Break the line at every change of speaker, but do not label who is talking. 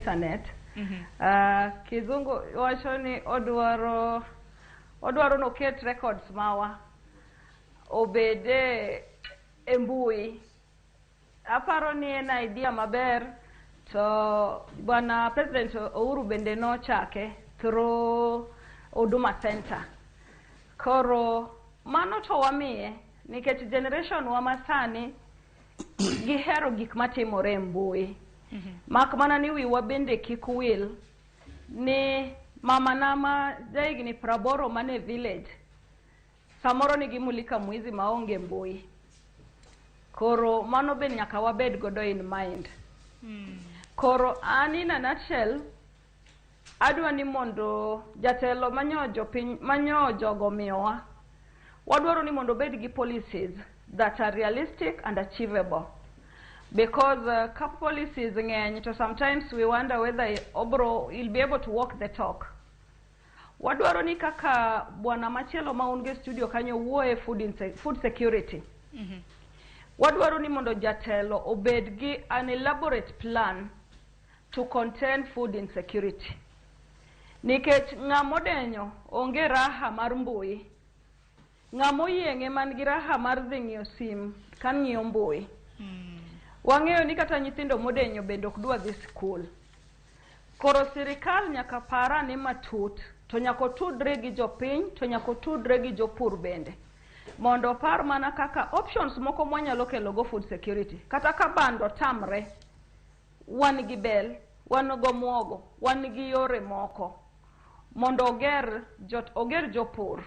Internet. Kizungu wacho ni odwaro noket records mawa obede e mbui. Aparo ni en idea maber, to bwana President Uhuru bende nochake through Huduma Center. Koro mano to wamiye nikech generation wa masani gihero gik matimore e mbui. Mak mana ni wiwa bende kik wil ni mama na ma jahigni 80 mane village samoro nigi mulika mwizi maonge mbui. Koro mano be nyaka wabed godo in mind. Koro an, in a nutshell, adwa ni mondo jatelo manyo jopiny manyo jogo miyowa, wadwaro ni mondo obed gi policies that are realistic and achievable, because ka policies ng'eny to sometimes we wonder whether obro he'll be able to walk the talk. Wadwaro ni kaka bwana machielo ma un go e studio kanyo wuoye food security, wadwaro ni mondo jatelo obed gi an elaborate plan to contain food insecurity, nikech ng'ama odenyo onge raha mar mbui, ng'ama oyieng'e man gi raha mar dhi ng'iyo sim ka ng'iyo mbui. Wang'eyo ni kata nyithindo modenyo bende ok dwa dhi sikul. Koro sirikal nyaka par ane matut, to nyaka otudre gi jopiny, to nyaka otudre gi jopur bende, mondo opar mana kaka options moko mwanyalo kelo go food security. Kata ka bando tamre, wan gi bel, wan go muogo, wan gi yore moko mondo oger jopur.